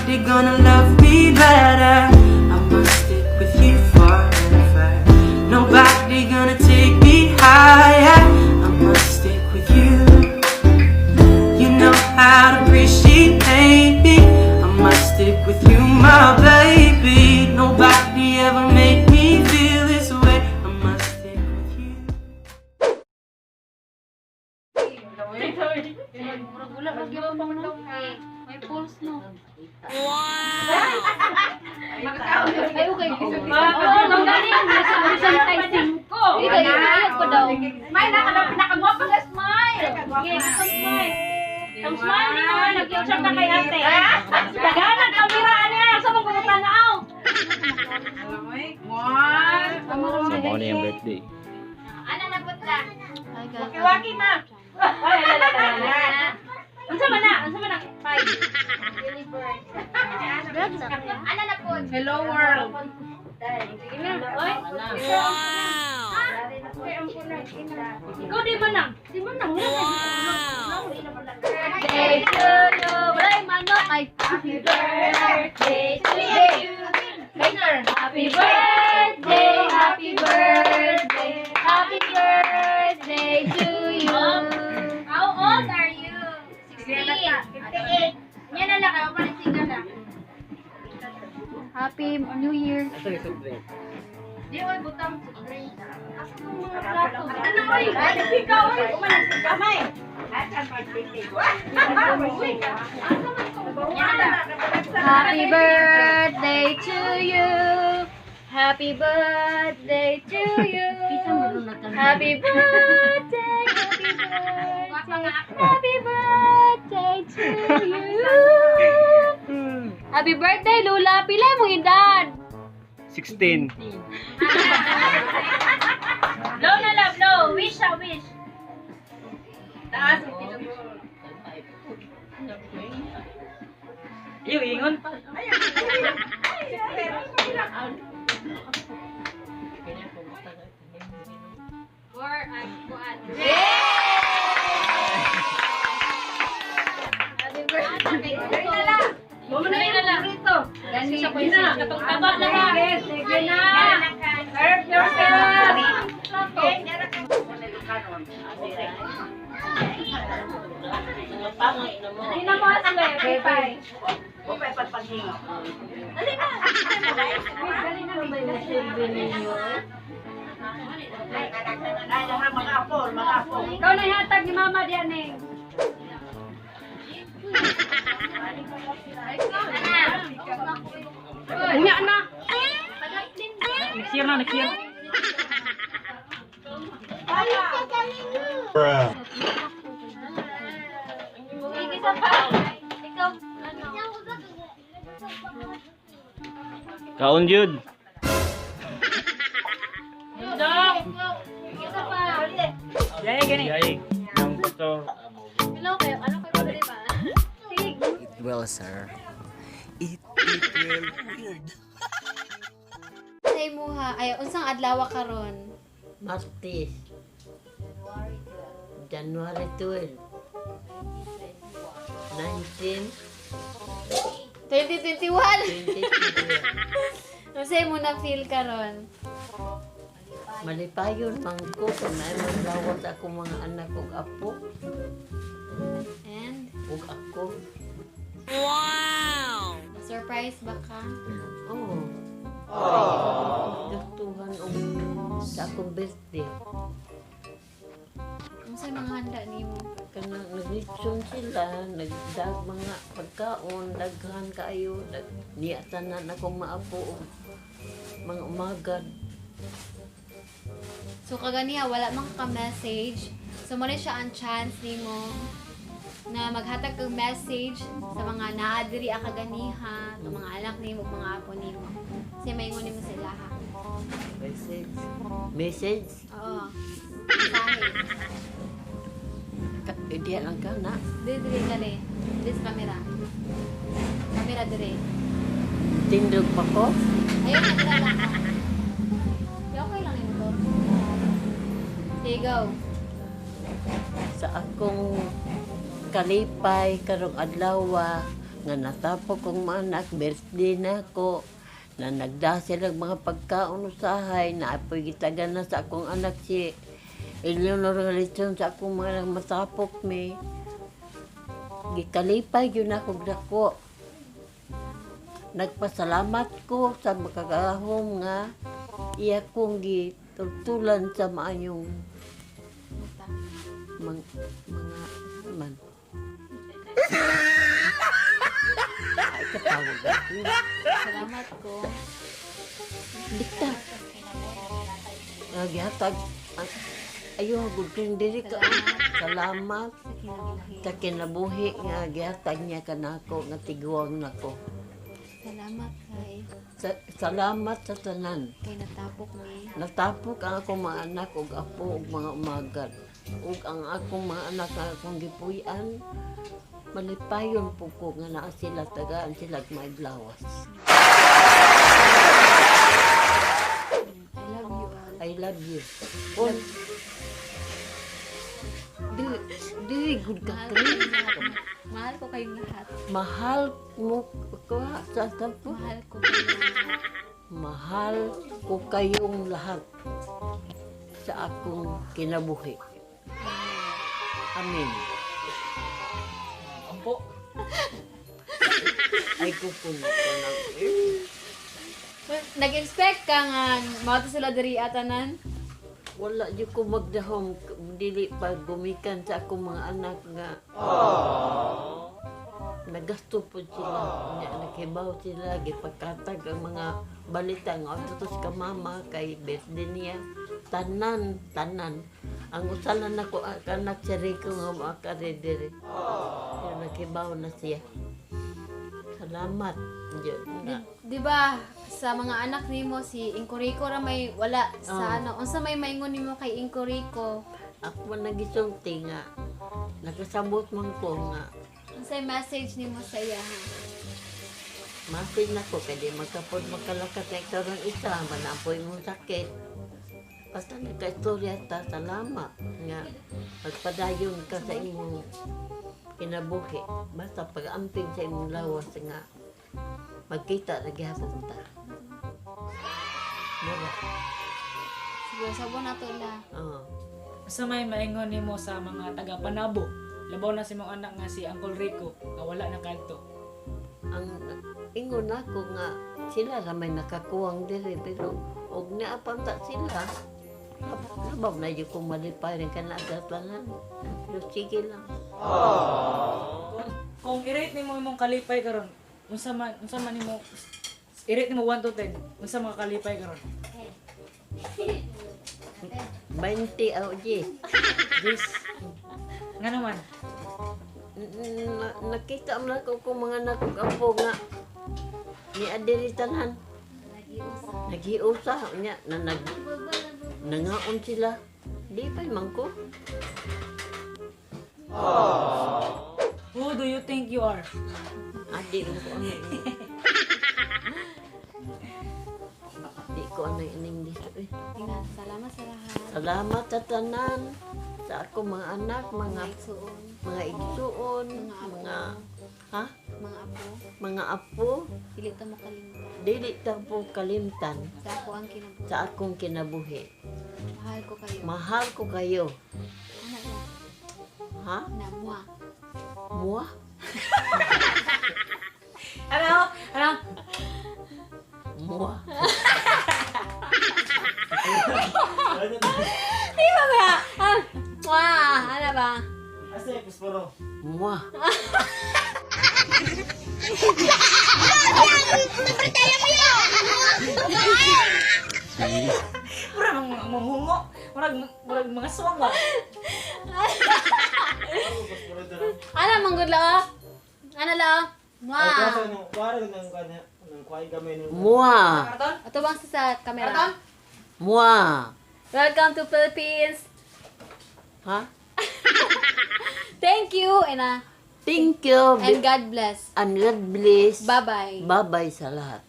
Nobody gonna love me better. I must stick with you forever. Nobody gonna take me higher. I must stick with you. You know how to appreciate me. I must stick with you, my baby. Nobody ever made me feel this way. I must stick with you. Wala lagi pa no. May pulse, no. Ay, okay. Oo, magaling. Nasa tayo singko. Ikaw, ikaw ko daw. Smile na ka na, pinakagwapo ka, smile. Sige, itong smile. Itong smile ni mo, nag-picture ka kay ate. Daghan ang kamera, ano yan? Sa mong tanaw? So, mao na yung birthday. Ana na po ta. Waki-waki, ma. Ay, ay, ay, ay, ay. Unsa man na? Unsa man na? Five. Ana na po. Hello, world. Sige na. Oy. Wow! Ikaw di man nang. Di man nang. Wow! Birthday to you. Walay manok ay happy birthday to you. Happy birthday, happy birthday, happy birthday to you. How old are you? 16. 58. Yan na lang, ako palit siga na. Happy New Year. Di oy butang drink. Asa tong mga plato? Ano oy? Ikaw oy, kamay. Happy birthday to you. Happy birthday to you. Happy birthday, happy birthday, happy birthday to you. Happy birthday, Lula. Pila mong edad? 16. Blow na lang, blow. Wish ah, wish. Taas. Iyo, ingon. Four, ay, kuan. Happy birthday. Dali na lang. Gani. Sige na, katong taba na ha. Sige na. Serve yourself. Dali na mo, Aswe. Bye. Dali na. Dali na. Ikaw na ihatag ni Mama diyan eh. Unya na. Next year na, next year. Bruh. Sige sa pa. Ikaw, ano? Kaon jud. Dong. Isa pa. Yay, gani. Yay. Ng pastor. Hello kayo. Ano kayo ba, diba? Sige. Eat well, sir. Eat, eat well. Weird. Sa imuha, ay, unsang adlaw karon? Martes. January 12. 19, 2021. 2021. Unsa imo na feel karon? Malipayon man ko kung naay maglawas ako mga anak ug apo And ug ako. Surprise ba ka? Oo. Gustuhan og sa akong birthday. Unsa mga handa nimo? Kanang naglitson sila, nagdag mga pagkaon, daghan kaayo, dag, niya tanan akong maapo og mga umagad. So kaganiha wala man ka message. So mo na siya ang chance nimo na maghatag kag message sa mga naa diri kaganiha, sa mga anak nimo ug mga apo nimo. Kasi maingon nimo sila ha. Message. Message. Oo. Mensahe. Diya lang ka na. Diri diri kali. Diri sa camera. Camera diri. Tindog pa ko. Ayun, camera lang ka. Di, okay lang yung motor. Sige, go. Sa akong kalipay karong adlaw. Nga natapok kong mga anak, birthday na ako, na nagdasel ang mga pagkaon usahay, na apoy gitagan na sa akong anak si Eleanor nga litson sa akong mga anak matapok mi. Gikalipay yun ako dako. Nagpasalamat ko sa makagahom nga iya kong gitultulan sa maayong mga man. Ay, katawag ako. Salamat ko. Dikta. Gihatag. Ayaw, good kang diri ka. Salamat Sa kinabuhi. sa kinabuhi nga gihatag niya kanako nga tiguang nako. Salamat kay Salamat sa tanan. kay natapok mi. Natapok ang akong mga anak ug apo ug mga umagat. Ug ang akong mga anak nga akong gipuy-an, malipayon po ko nga naa sila tagaan sila maiglawas. I love you all. I love you. Oh, dili, dili good ka Mahal ko Chris. kayong lahat. Mahal ko kayong lahat. Mahal mo ko sa po. Mahal ko kayong lahat. Mahal ko kayong lahat sa akong kinabuhi. Amen. Ampo. Ay kukuno ko na. Nag-expect ka nga mao to sila diri atanan. Wala di ko magdahom dili pa gumikan sa akong mga anak nga nagasto po sila. Nya, naghibaw sila, gipakatag ang mga balita nga ato ka mama kay birthday niya. Tanan, tanan. Ang usalan nako ang anak si Rico nga makare diri. Pero naghibaw na siya. Salamat. Diyan nga. Di ba sa mga anak nimo si Ingkorico ra may wala sa Oh. ano, unsa may maingon nimo kay Ingkorico? Ako man nagisulti nga nakasabot man ko nga Unsay message nimo sa iya ha? Masin ako, kaya di magkapod makalakat na ikaw ng isa, manapoy mong sakit. Basta nagka-istorya ta, salamat nga pagpadayon ka sa imong kinabuhi. Basta pag-amping sa imong lawas nga magkita na gihapon ta. Mura. Sige, sabon na to la. Oo. Sa may maingon nimo sa mga taga Panabo, labaw na si mong anak nga si Uncle Rico nga wala na kadto. Ang ingon ako nga sila ra may nakakuwang diri pero og naa pa ta sila, labaw na jud kung malipay rin ka na tanan, pero sige lang. Kung i-rate nimo imong kalipay karon, unsa man nimo i-rate nimo 1 to 10, unsa mga kalipay karon? 20 o 10. This nga naman. Nakita mo na ko kung mga anak ug apo nga ni adiri tanan naghiusa nya na nag nangaon sila, di pa man ko. Who do you think you are? Ah, di ko ano, di ko ano in English eh. Ingat, salamat sa lahat. Salamat sa tanan, sa ako mga anak, mga Mga igsuon, mga igsuon, Mga apo. Mga ha, mga apo, mga apo, dili ta makalimtan. Dili ta po kalimtan Sa ako ang kinabuhi. Sa akong kinabuhi. Mahal ko kayo. Mahal ko kayo. Anak na, Ha? na mua. Mua? Ano? Ano? Mua. Di ba ba? Ah, mua, ano ba? Asa yung pusporo? Mua. Murag mga manghungo, murag mga suwang ba? Ano manggod la? Oh? Ano la? Oh? Mua. Mua. Ato bang sa camera? Mua. Welcome to Philippines. Ha? Thank you and Thank you. and God bless. And God bless. Bye-bye. Bye-bye sa lahat.